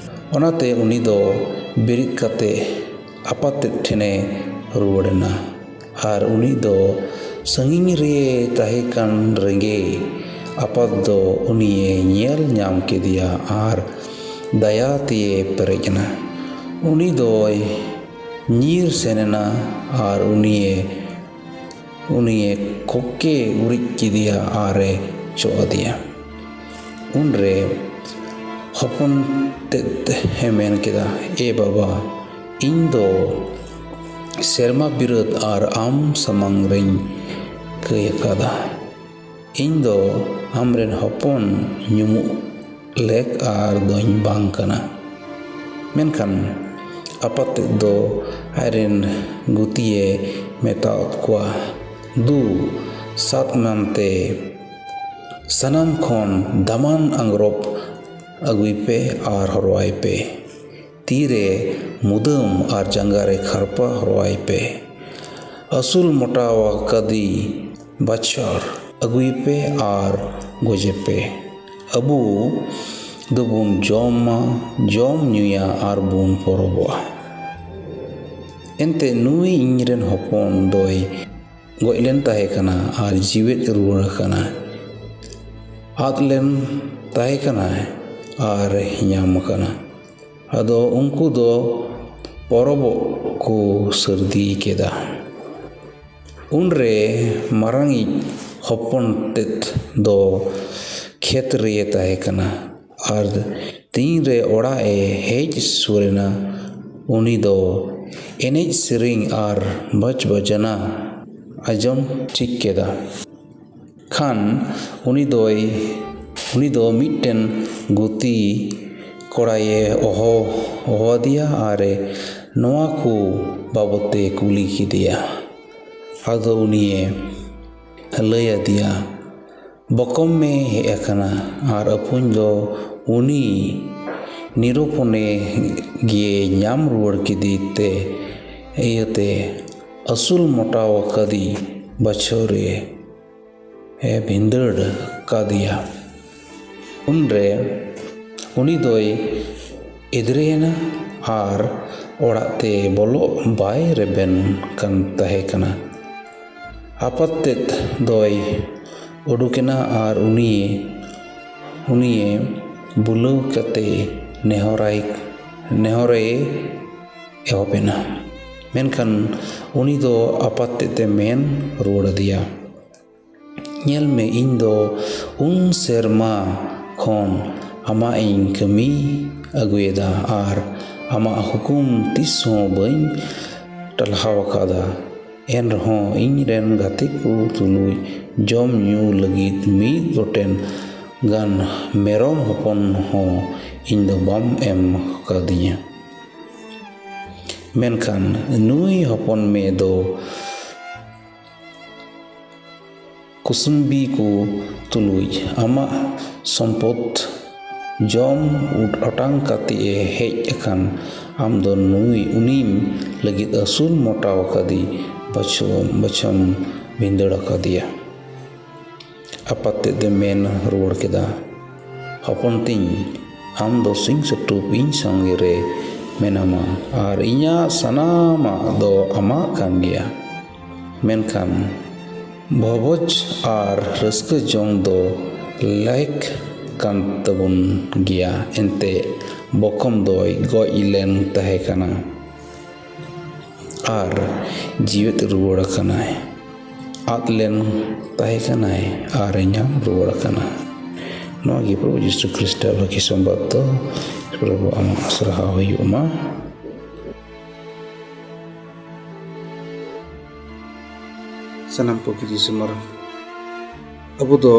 ᱚᱱᱟᱛᱮ ᱩᱱᱤ ᱫᱚ ᱵᱮᱨᱮᱫ ᱠᱟᱛᱮ ᱟᱯᱟᱛ ᱛᱮᱫ ᱴᱷᱮᱱᱮ ᱨᱩᱣᱟᱹᱲ ᱮᱱᱟ᱾ ᱟᱨ ᱩᱱᱤ ᱫᱚ ᱥᱟᱺᱜᱤᱧ ᱨᱮ ᱛᱟᱦᱮᱸ ᱠᱟᱱ ᱨᱮᱜᱮ ᱟᱯᱟᱛ ᱫᱚ ᱩᱱᱤᱭᱮ ᱧᱮᱞ ᱧᱟᱢ ᱠᱮᱫᱮᱭᱟ ᱟᱨ ᱫᱟᱭᱟ ᱛᱮᱭᱮ ᱯᱮᱨᱮᱡ ᱮᱱᱟ᱾ ᱩᱱᱤ ᱫᱚᱭ ᱧᱤᱨ ᱥᱮᱱ ᱮᱱᱟ ᱟᱨ ᱩᱱᱤᱭᱮ ᱩᱱᱤᱭᱮ ᱠᱚᱠᱮ ᱩᱨᱤᱡ ᱠᱮᱫᱮᱭᱟ ᱟᱨᱮ ᱪᱚᱜ ᱟᱫᱮᱭᱟ᱾ ᱩᱱᱨᱮ ᱦᱚᱯᱚᱱ ᱛᱮᱫ ᱮ ᱢᱮᱱ ᱠᱮᱫᱟ, "ᱮ ᱵᱟᱵᱟ, ᱤᱧ ᱫᱚ ᱥᱮᱨᱢᱟ ᱵᱤᱨᱟᱹᱫ ᱟᱨ ᱟᱢ ᱥᱟᱢᱟᱝ ᱨᱮᱧ ᱠᱟᱹᱭ ᱟᱠᱟᱫᱟ᱾ ᱤᱧ ᱫᱚ ᱟᱢᱨᱮᱱ ᱦᱚᱯᱚᱱ ᱧᱩᱢᱩᱜ ᱞᱮᱠ ᱟᱨ ᱫᱚᱧ ᱵᱟᱝ ᱠᱟᱱᱟ᱾" ᱢᱮᱱᱠᱷᱟᱱ ᱟᱯᱟᱛ ᱛᱮᱫ ᱫᱚ ᱟᱡᱨᱮᱱ ᱜᱩᱛᱤᱭᱮ ᱢᱮᱛᱟᱣᱟᱫ ᱠᱚᱣᱟ, "ᱫᱩ, ᱥᱟᱵ ᱮᱢᱟᱱ ᱛᱮ ᱥᱟᱱᱟᱢ ᱠᱷᱚᱱ ᱫᱟᱢᱟᱱ ᱟᱝᱜᱽᱨᱚᱵ ᱟᱹᱜᱩᱭ ᱯᱮ ᱟᱨ ᱦᱚᱨᱚᱣᱟᱭ ᱯᱮ᱾ ᱛᱤ ᱨᱮ ᱢᱩᱫᱟᱹᱢ ᱟᱨ ᱡᱟᱸᱜᱟ ᱨᱮ ᱠᱷᱟᱨᱯᱟ ᱦᱚᱨᱚᱣᱟᱭ ᱯᱮ᱾ ᱟᱹᱥᱩᱞ ᱢᱚᱴᱟᱣ ᱟᱠᱟᱫᱤ ᱵᱟᱪᱷᱚᱨ ᱟᱹᱜᱩᱭ ᱯᱮ ᱟᱨ ᱜᱚᱡᱮ ᱯᱮ᱾ ᱟᱵᱚ ᱫᱚᱵᱚᱱ ᱡᱚᱢᱟ, ᱡᱚᱢ ᱧᱩᱭᱟ ᱟᱨ ᱵᱚᱱ ᱯᱚᱨᱚᱵᱚᱜᱼᱟ᱾ ᱮᱱᱛᱮ ᱱᱩᱭ ᱤᱧᱨᱮᱱ ᱦᱚᱯᱚᱱ ᱫᱚᱭ ᱜᱚᱡ ᱞᱮᱱ ᱛᱟᱦᱮᱸ ᱠᱟᱱᱟ ᱟᱨ ᱡᱤᱣᱮᱫ ᱨᱩᱣᱟᱹᱲ ᱟᱠᱟᱱᱟ᱾ ᱟᱫ ᱞᱮᱱ ᱛᱟᱦᱮᱸ ᱠᱟᱱᱟᱭ ᱟᱨ ᱧᱟᱢ ᱟᱠᱟᱱᱟ᱾ ᱟᱫᱚ ᱩᱱᱠᱩ ᱫᱚ ᱯᱚᱨᱚᱵᱚᱜ ᱠᱚ ᱥᱟᱹᱨᱫᱤ ᱠᱮᱫᱟ᱾ ᱩᱱᱨᱮ ᱢᱟᱨᱟᱝᱤᱡ ᱦᱚᱯᱚᱱ ᱛᱮᱫ ᱫᱚ ᱠᱷᱮᱛ ᱨᱮᱭᱮ ᱛᱟᱦᱮᱸ ᱠᱟᱱᱟ᱾ ᱟᱨ ᱛᱤᱱᱨᱮ ᱚᱲᱟᱜ ᱮ ᱦᱮᱡ ᱥᱩᱨ ᱮᱱᱟ, ᱩᱱᱤ ᱫᱚ ᱮᱱᱮᱡ ᱥᱮᱨᱮᱧ ᱟᱨ ᱵᱟᱡᱽ ᱵᱟᱡᱽᱱᱟ ᱟᱸᱡᱚᱢ ᱴᱷᱤᱠ ᱠᱮᱫᱟ᱾ ᱠᱷᱟᱱ ᱩᱱᱤ ᱫᱚᱭ ᱩᱱᱤ ᱫᱚ ᱢᱤᱫᱴᱮᱱ ᱜᱩᱛᱤ ᱠᱚᱲᱟᱭᱮ ᱦᱚᱦᱚ ᱦᱚᱦᱚ ᱟᱫᱮᱭᱟ ᱟᱨ ᱱᱚᱣᱟ ᱠᱚ ᱵᱟᱵᱚᱛ ᱛᱮ ᱠᱩᱞᱤ ᱠᱮᱫᱮᱭᱟ᱾ ᱟᱫᱚ ᱩᱱᱤᱭᱮ ᱞᱟᱹᱭ ᱟᱫᱮᱭᱟ, ᱵᱚᱠᱚᱢ ᱢᱮ ᱦᱮᱡ ᱟᱠᱟᱱᱟ ᱟᱨ ᱟᱹᱯᱩᱧ ᱫᱚ ᱩᱱᱤ ᱱᱤᱨᱩᱯᱚᱱᱮ ᱜᱮ ᱧᱟᱢ ᱨᱩᱣᱟᱹᱲ ᱠᱮᱫᱮ ᱛᱮ ᱤᱭᱟᱹᱛᱮ ᱟᱹᱥᱩᱞ ᱢᱚᱴᱟᱣ ᱟᱠᱟᱫᱤ ᱵᱟᱪᱷᱚᱨᱮ ᱮ ᱵᱷᱤᱸᱫᱟᱹᱲ ᱠᱟᱫᱮᱭᱟ᱾ ᱩᱱᱨᱮ ᱩᱱᱤ ᱫᱚᱭ ᱮᱫᱽᱨᱮᱭᱮᱱᱟ ᱟᱨ ᱚᱲᱟᱜ ᱛᱮ ᱵᱚᱞᱚᱜ ᱵᱟᱭ ᱨᱮᱵᱮᱱ ᱠᱟᱱ ᱛᱟᱦᱮᱸ ᱠᱟᱱᱟ᱾ ᱟᱯᱟᱛ ᱛᱮᱫ ᱫᱚᱭ ᱩᱰᱩᱠᱮᱱᱟ ᱟᱨ ᱩᱱᱤ ᱩᱱᱤᱭᱮ ᱵᱩᱞᱟᱹᱣ ᱠᱟᱛᱮ ᱱᱮᱦᱚᱨᱟᱭ ᱱᱮᱦᱚᱨᱮ ᱮᱦᱚᱵ ᱮᱱᱟ᱾ ᱢᱮᱱᱠᱷᱟᱱ ᱩᱱᱤ ᱫᱚ ᱟᱯᱟᱛ ᱛᱮᱫ ᱮ ᱢᱮᱱ ᱨᱩᱣᱟᱹᱲ ᱟᱫᱮᱭᱟ, ᱧᱮᱞ ᱢᱮ, ᱤᱧ ᱫᱚ ᱩᱱ ᱥᱮᱨᱢᱟ ᱠᱷᱚᱱ ᱟᱢᱟᱜ ᱤᱧ ᱠᱟᱹᱢᱤ ᱟᱹᱜᱩᱭᱮᱫᱟ ᱟᱨ ᱟᱢᱟᱜ ᱦᱩᱠᱩᱢ ᱛᱤᱥ ᱦᱚᱸ ᱵᱟᱹᱧ ᱴᱟᱞᱦᱟᱣ ᱟᱠᱟᱫᱟ᱾ ᱮᱱ ᱨᱮᱦᱚᱸ ᱤᱧ ᱨᱮᱱ ᱜᱟᱛᱮ ᱠᱚ ᱛᱩᱞᱩᱡ ᱡᱚᱢ ᱧᱩ ᱞᱟᱹᱜᱤᱫ ᱢᱤᱫ ᱜᱚᱴᱮᱱ ᱜᱟᱱ ᱢᱮᱨᱚᱢ ᱦᱚᱯᱚᱱ ᱦᱚᱸ ᱤᱧ ᱫᱚ ᱵᱟᱢ ᱮᱢ ᱟᱠᱟᱫᱤᱧᱟ᱾ ᱢᱮᱱᱠᱷᱟᱱ ᱱᱩᱭ ᱦᱚᱯᱚᱱ ᱢᱮ ᱫᱚ ᱠᱩᱥᱩᱢᱵᱤ ᱠᱚ ᱛᱩᱞᱩᱡ ᱟᱢᱟᱜ ᱥᱚᱢᱯᱚᱫ ᱡᱚᱢ ᱚᱴᱟᱝ ᱠᱟᱛᱮ ᱮ ᱦᱮᱡ ᱟᱠᱟᱱ ᱟᱢ ᱫᱚ ᱱᱩᱭ ᱩᱱᱤᱢ ᱞᱟᱹᱜᱤᱫ ᱟᱹᱥᱩᱞ ᱢᱚᱴᱟᱣ ᱟᱠᱟᱫᱤ ᱵᱟᱪᱷᱚᱢ ᱵᱟᱪᱷᱚᱢ ᱵᱷᱤᱸᱫᱟᱹᱲ ᱟᱠᱟᱫᱮᱭᱟ᱾ ᱟᱯᱟᱛ ᱛᱮᱫ ᱮ ᱢᱮᱱ ᱨᱩᱣᱟᱹᱲ ᱠᱮᱫᱟ, ᱦᱚᱯᱚᱱ ᱛᱤᱧ, ᱟᱢ ᱫᱚ ᱥᱤᱧ ᱥᱟᱹᱴᱩᱯ ᱤᱧ ᱥᱚᱸᱜᱮ ᱨᱮ ᱢᱮᱱᱟᱢᱟ ᱟᱨ ᱤᱧᱟᱹᱜ ᱥᱟᱱᱟᱢᱟᱜ ᱫᱚ ᱟᱢᱟᱜ ᱠᱟᱱ ᱜᱮᱭᱟ᱾ ᱢᱮᱱᱠᱷᱟᱱ ᱵᱷᱚᱵᱚᱡᱽ ᱟᱨ ᱨᱟᱹᱥᱠᱟᱹ ᱡᱚᱝ ᱫᱚ ᱞᱮᱠ ᱠᱟᱱ ᱛᱟᱵᱚᱱ ᱜᱮᱭᱟ, ᱮᱱᱛᱮ ᱵᱚᱠᱚᱢ ᱫᱚᱭ ᱜᱚᱡ ᱞᱮᱱ ᱛᱟᱦᱮᱸ ᱠᱟᱱᱟ ᱟᱨ ᱡᱤᱣᱮᱫ ᱨᱩᱣᱟᱹᱲ ᱟᱠᱟᱱᱟᱭ᱾ ᱟᱫ ᱞᱮᱱ ᱛᱟᱦᱮᱸ ᱠᱟᱱᱟᱭ ᱟᱨ ᱧᱟᱢ ᱨᱩᱣᱟᱹᱲ ᱟᱠᱟᱱᱟ᱾ ᱱᱚᱣᱟ ᱜᱮ ᱯᱨᱚᱵᱷᱩ ᱡᱤᱥᱩ ᱠᱷᱨᱤᱥᱴᱟᱜ ᱵᱷᱟᱹᱜᱤ ᱥᱚᱢᱵᱟᱫ ᱫᱚ᱾ ᱯᱨᱚᱵᱷᱩ ᱟᱢᱟᱜ ᱥᱟᱨᱦᱟᱣ ᱦᱩᱭᱩᱜ ᱢᱟ᱾ ᱥᱟᱱᱟᱢ ᱠᱚᱜᱮ ᱡᱤᱥᱩ ᱢᱟᱨᱟᱝ᱾ ᱟᱵᱚ ᱫᱚ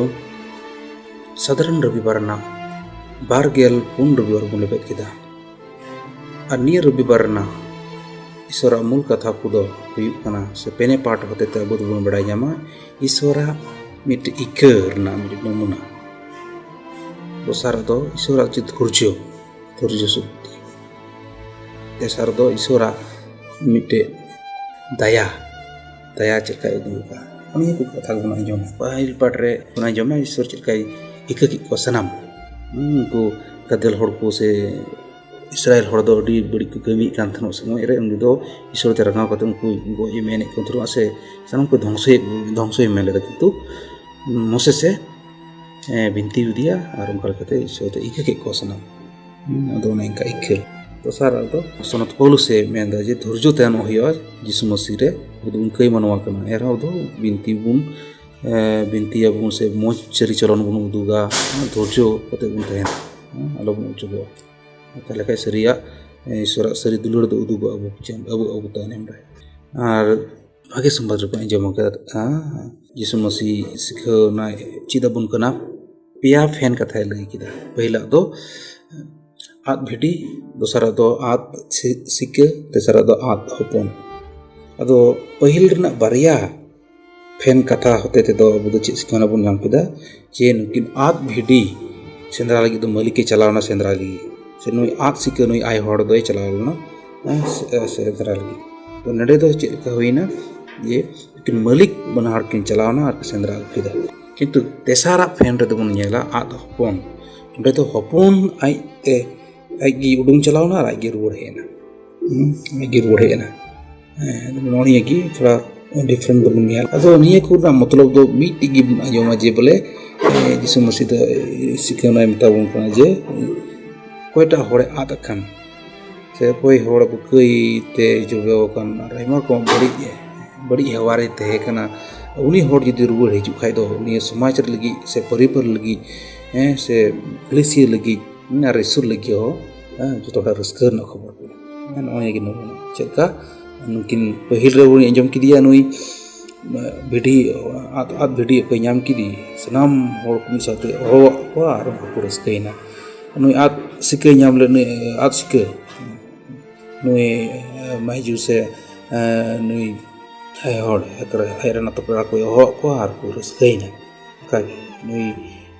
ᱥᱟᱫᱷᱟᱨᱚᱱ ᱨᱚᱵᱤᱵᱟᱨ ᱨᱮᱱᱟᱜ ᱵᱟᱨ ᱜᱮᱞ ᱯᱩᱱ ᱨᱚᱵᱤᱵᱟᱨ ᱵᱚᱱ ᱞᱮᱵᱮᱫ ᱠᱮᱫᱟ᱾ ᱟᱨ ᱱᱤᱭᱟᱹ ᱨᱚᱵᱤᱵᱟᱨ ᱨᱮᱱᱟᱜ ᱤᱥᱚᱨᱟᱜ ᱢᱩᱞ ᱠᱟᱛᱷᱟ ᱠᱚᱫᱚ ᱦᱩᱭᱩᱜ ᱠᱟᱱᱟ, ᱥᱮ ᱯᱮᱱᱮ ᱯᱟᱴ ᱦᱚᱛᱮᱛᱮ ᱟᱵᱚ ᱫᱚᱵᱚᱱ ᱵᱟᱲᱟᱭ ᱧᱟᱢᱟ ᱤᱥᱚᱨᱟᱜ ᱢᱤᱫᱴᱮᱡ ᱤᱠᱟᱹ ᱨᱮᱱᱟᱜ ᱢᱤᱫᱴᱮᱡ ᱱᱚᱢᱩᱱᱟ᱾ ᱫᱚᱥᱟᱨᱟᱜ ᱫᱚ ᱤᱥᱚᱨᱟᱜ ᱪᱮᱫ ᱫᱷᱳᱨᱡᱚ, ᱫᱷᱳᱨᱡᱚ ᱥᱚᱠᱛᱤ᱾ ᱛᱮᱥᱟᱨ ᱫᱚ ᱤᱥᱚᱨᱟᱜ ᱢᱤᱫᱴᱮᱡ ᱫᱟᱭᱟ, ᱫᱟᱭᱟ ᱪᱮᱫ ᱞᱮᱠᱟᱭ ᱩᱫᱩᱜ ᱟᱠᱟᱫᱼᱟ, ᱱᱤᱭᱟᱹ ᱠᱚ ᱠᱟᱛᱷᱟ ᱜᱮᱵᱚᱱ ᱟᱸᱡᱚᱢᱟ᱾ ᱯᱟᱹᱦᱤᱞ ᱯᱟᱴ ᱨᱮ ᱵᱚᱱ ᱟᱸᱡᱚᱢᱟ ᱤᱥᱚᱨ ᱪᱮᱫ ᱞᱮᱠᱟᱭ ᱤᱠᱟᱹ ᱠᱮᱫ ᱠᱚᱣᱟ ᱥᱟᱱᱟᱢ᱾ ᱦᱩᱸ, ᱩᱱᱠᱩ ᱜᱟᱫᱮᱞ ᱦᱚᱲ ᱠᱚ ᱥᱮ ᱤᱥᱨᱟᱭᱮᱞ ᱦᱚᱲ ᱫᱚ ᱟᱹᱰᱤ ᱵᱟᱹᱲᱤᱡ ᱠᱚ ᱠᱟᱹᱢᱤᱭᱮᱫ ᱠᱟᱱ ᱛᱟᱦᱮᱱᱚᱜ ᱥᱚᱢᱚᱭ ᱨᱮ ᱩᱱᱤ ᱫᱚ ᱤᱥᱚᱨ ᱛᱮ ᱨᱟᱸᱜᱟᱣ ᱠᱟᱛᱮ ᱩᱱᱠᱩ ᱜᱚᱡ ᱮ ᱢᱮᱱᱮᱫ ᱠᱚ ᱛᱟᱦᱮᱱᱚᱜᱼᱟ ᱥᱮ ᱥᱟᱱᱟᱢ ᱠᱚ ᱫᱷᱚᱝᱥᱚᱭᱮᱫ, ᱫᱷᱚᱝᱥᱚᱭ ᱢᱮᱱ ᱞᱮᱫᱟ, ᱠᱤᱱᱛᱩ ᱢᱳᱥᱮᱥ ᱮ, ᱮ, ᱵᱤᱱᱛᱤ ᱟᱫᱮᱭᱟ ᱟᱨ ᱚᱱᱠᱟ ᱞᱮᱠᱟᱛᱮ ᱤᱥᱚᱨ ᱫᱚ ᱤᱠᱟᱹ ᱠᱮᱫ ᱠᱚᱣᱟ ᱥᱟᱱᱟᱢ᱾ ᱦᱩᱸ, ᱟᱫᱚ ᱚᱱᱮ ᱚᱱᱠᱟ ᱤᱠᱟᱹ᱾ ᱫᱚᱥᱟᱨ ᱨᱮᱫᱚ ᱥᱚᱱᱚᱛ ᱯᱟᱹᱣᱞᱩᱥ ᱮ ᱢᱮᱱᱫᱟ ᱡᱮ ᱫᱷᱳᱨᱡᱚ ᱛᱟᱦᱮᱱᱚᱜ ᱦᱩᱭᱩᱜᱼᱟ ᱡᱤᱥᱩ ᱢᱟᱹᱥᱤ ᱨᱮ, ᱩᱱᱤ ᱫᱚ ᱚᱱᱠᱟᱭ ᱢᱟᱱᱣᱟ ᱠᱟᱱᱟ᱾ ᱮᱱ ᱨᱮᱦᱚᱸ ᱫᱚ ᱵᱤᱱᱛᱤ ᱵᱚᱱ, ᱮ, ᱵᱤᱱᱛᱤᱭᱟᱵᱚᱱ ᱥᱮ ᱢᱚᱡᱽ ᱪᱟᱹᱨᱤᱪᱚᱞᱚᱱ ᱵᱚᱱ ᱩᱫᱩᱜᱟ, ᱫᱷᱳᱨᱡᱚ ᱠᱟᱛᱮ ᱵᱚᱱ ᱛᱟᱦᱮᱱᱟ, ᱦᱮᱸ, ᱟᱞᱚᱵᱚᱱ ᱚᱪᱚᱜᱚᱜᱼᱟ᱾ ᱛᱟᱦᱞᱮ ᱠᱷᱟᱡ ᱥᱟᱹᱨᱤᱭᱟᱜ, ᱮ, ᱤᱥᱚᱨᱟᱜ ᱥᱟᱹᱨᱤ ᱫᱩᱞᱟᱹᱲ ᱫᱚ ᱩᱫᱩᱜᱚᱜᱼᱟ ᱟᱵᱚ, ᱟᱵᱚ, ᱟᱵᱚ ᱛᱟᱭᱱᱚᱢ ᱨᱮ᱾ ᱟᱨ ᱵᱷᱟᱜᱮ ᱥᱚᱢᱵᱟᱫ ᱨᱮᱵᱚᱱ ᱟᱸᱡᱚᱢ ᱟᱠᱟᱫᱟ᱾ ᱡᱤᱥᱩ ᱢᱟᱹᱥᱤ ᱥᱤᱠᱷᱟᱹᱣ ᱚᱱᱟ ᱪᱮᱫ ᱟᱵᱚᱱ ᱠᱟᱱᱟ? ᱯᱮᱭᱟ ᱯᱷᱮᱱ ᱠᱟᱛᱷᱟᱭ ᱞᱟᱹᱭ ᱠᱮᱫᱟ᱾ ᱯᱟᱹᱦᱤᱞᱟᱜ ᱫᱚ ᱟᱫ ᱵᱷᱤᱰᱤ, ᱫᱚᱥᱟᱨᱟᱜ ᱫᱚ ᱟᱫ ᱥᱤ-, ᱥᱤᱠᱟᱹ, ᱛᱮᱥᱟᱨᱟᱜ ᱫᱚ ᱟᱫ ᱦᱚᱯᱚᱱ᱾ ᱟᱫᱚ ᱯᱟᱹᱦᱤᱞ ᱨᱮᱱᱟᱜ ᱵᱟᱨᱭᱟ ᱯᱷᱮᱱ ᱠᱟᱛᱷᱟ ᱦᱚᱛᱮ ᱛᱮᱫᱚ ᱟᱵᱚ ᱫᱚ ᱪᱮᱫ ᱥᱤᱠᱷᱱᱟᱹᱛ ᱵᱚᱱ ᱧᱟᱢ ᱠᱮᱫᱟ? ᱡᱮ ᱱᱩᱠᱤᱱ ᱟᱫ ᱵᱷᱤᱰᱤ ᱥᱮᱸᱫᱽᱨᱟ ᱞᱟᱹᱜᱤᱫ ᱫᱚ ᱢᱟᱹᱞᱤᱠᱮ ᱪᱟᱞᱟᱣ ᱮᱱᱟ ᱥᱮᱸᱫᱽᱨᱟ ᱞᱟᱹᱜᱤᱫ, ᱥᱮ ᱱᱩᱭ ᱟᱫ ᱥᱤᱠᱟᱹ, ᱱᱩᱭ ᱟᱭ ᱦᱚᱲ ᱫᱚᱭ ᱪᱟᱞᱟᱣ ᱞᱮᱱᱟ, ᱦᱮᱸ, ᱥᱮ-, ᱥᱮᱸᱫᱽᱨᱟ ᱞᱟᱹᱜᱤᱫ᱾ ᱛᱚ ᱱᱚᱰᱮ ᱫᱚ ᱪᱮᱫ ᱞᱮᱠᱟ ᱦᱩᱭᱱᱟ? ᱡᱮ ᱩᱱᱠᱤᱱ ᱢᱟᱹᱞᱤᱠ ᱵᱟᱱᱟ ᱦᱚᱲ ᱠᱤᱱ ᱪᱟᱞᱟᱣ ᱮᱱᱟ ᱟᱨ ᱠᱤᱱ ᱥᱮᱸᱫᱽᱨᱟ ᱟᱹᱜᱩ ᱠᱮᱫᱟ᱾ ᱠᱤᱱᱛᱩ ᱛᱮᱥᱟᱨᱟᱜ ᱯᱷᱮᱱ ᱨᱮᱫᱚ ᱵᱚᱱ ᱧᱮᱞᱟ ᱟᱫ ᱦᱚᱯᱚᱱ, ᱚᱸᱰᱮ ᱫᱚ ᱦᱚᱯᱚᱱ ᱟᱡ ᱛᱮ, ᱟᱡ ᱜᱮ ᱩᱰᱩᱝ ᱪᱟᱞᱟᱣ ᱮᱱᱟ ᱟᱨ ᱟᱡ ᱜᱮ ᱨᱩᱣᱟᱹᱲ ᱦᱮᱡ ᱮᱱᱟ᱾ ᱦᱩᱸ, ᱟᱡ ᱜᱮ ᱨᱩᱣᱟᱹᱲ ᱦᱮᱡ ᱮᱱᱟ᱾ ᱦᱮᱸ, ᱱᱚᱜᱼᱚ ᱱᱤᱭᱟᱹ ᱜᱮ ᱛᱷᱚᱲᱟ different ᱵᱚᱱ ᱧᱮᱞ᱾ ᱟᱫᱚ ᱱᱤᱭᱟᱹ ᱠᱚ ᱨᱮᱱᱟᱜ ᱢᱚᱛᱞᱚᱵ ᱫᱚ ᱢᱤᱫᱴᱤᱡ ᱜᱮ ᱵᱚᱱ ᱟᱸᱡᱚᱢᱟ ᱡᱮ ᱵᱚᱞᱮ, ᱮ, ᱡᱤᱥᱩ ᱢᱟᱹᱥᱤ ᱫᱚ, ᱮ, ᱥᱤᱠᱷᱟᱹᱣᱱᱟᱭ ᱢᱮᱛᱟ ᱵᱚᱱ ᱠᱟᱱᱟ ᱡᱮ ᱚᱠᱚᱭᱴᱟᱜ ᱦᱚᱲᱮ ᱟᱫ ᱟᱠᱟᱱ, ᱥᱮ ᱚᱠᱚᱭ ᱦᱚᱲ ᱵᱩᱠᱟᱹᱭ ᱛᱮ ᱡᱚᱵᱮᱣ ᱟᱠᱟᱱ ᱟᱨ ᱟᱭᱢᱟ ᱨᱚᱠᱚᱢ ᱵᱟᱹᱲᱤᱡ, ᱵᱟᱹᱲᱤᱡ ᱦᱮᱣᱟ ᱨᱮ ᱛᱟᱦᱮᱸ ᱠᱟᱱᱟ, ᱩᱱᱤ ᱦᱚᱲ ᱡᱩᱫᱤ ᱨᱩᱣᱟᱹᱲ ᱦᱤᱡᱩᱜ ᱠᱷᱟᱡ ᱫᱚ ᱱᱤᱭᱟᱹ ᱥᱚᱢᱟᱡᱽ ᱨᱮ ᱞᱟᱹᱜᱤᱫ ᱥᱮ ᱯᱚᱨᱤᱵᱟᱨ ᱞᱟᱹᱜᱤᱫ, ᱦᱮᱸ, ᱥᱮ ᱮᱠᱞᱮᱥᱤᱭᱟᱹ ᱞᱟᱹᱜᱤᱫ, ᱦᱮᱸ, ᱟᱨ ᱤᱥᱚᱨ ᱞᱟᱹᱜᱤᱫ ᱦᱚᱸ, ᱦᱮᱸ, ᱡᱚᱛᱚ ᱦᱚᱲᱟᱜ ᱨᱟᱹᱥᱠᱟᱹ ᱨᱮᱱᱟᱜ ᱠᱷᱚᱵᱚᱨ ᱠᱟᱱᱟ᱾ ᱦᱮᱸ, ᱱᱚᱜᱼᱚᱭ ᱜᱮ ᱱᱚᱣᱟ ᱪᱮᱫ ᱞᱮᱠᱟ ᱱᱩᱠᱤᱱ ᱯᱟᱹᱦᱤᱞ ᱨᱮ ᱵᱚᱱ ᱟᱸᱡᱚᱢ ᱠᱮᱫᱮᱭᱟ, ᱱᱩᱭ ᱵᱷᱤᱰᱤ, ᱟᱫ, ᱟᱫ ᱵᱷᱤᱰᱤ ᱚᱠᱚᱭ ᱧᱟᱢ ᱠᱮᱫᱮ, ᱥᱟᱱᱟᱢ ᱦᱚᱲ ᱠᱚ ᱢᱤᱫ ᱥᱟᱶᱛᱮ ᱦᱚᱦᱚᱣᱟᱫ ᱠᱚᱣᱟ ᱟᱨ ᱩᱱᱠᱩ ᱠᱚ ᱨᱟᱹᱥᱠᱟᱹᱭᱮᱱᱟ᱾ ᱱᱩᱭ ᱟᱫ ᱥᱤᱠᱟᱹᱭ ᱧᱟᱢ ᱞᱮᱫ, ᱱᱩᱭ ᱟᱫ ᱥᱤᱠᱟᱹ, ᱱᱩᱭ, ᱮ, ᱢᱟᱹᱦᱤᱡᱩ ᱥᱮ, ᱮ, ᱱᱩᱭ ᱟᱭᱳ ᱦᱚᱲ, ᱟᱡ ᱨᱮᱱ ᱟᱛᱳ ᱯᱮᱲᱟ ᱠᱚᱭ ᱦᱚᱦᱚᱣᱟᱫ ᱠᱚᱣᱟ ᱟᱨ ᱠᱚ ᱨᱟᱹᱥᱠᱟᱹᱭᱮᱱᱟ᱾ ᱚᱱᱠᱟᱜᱮ ᱱᱩᱭ,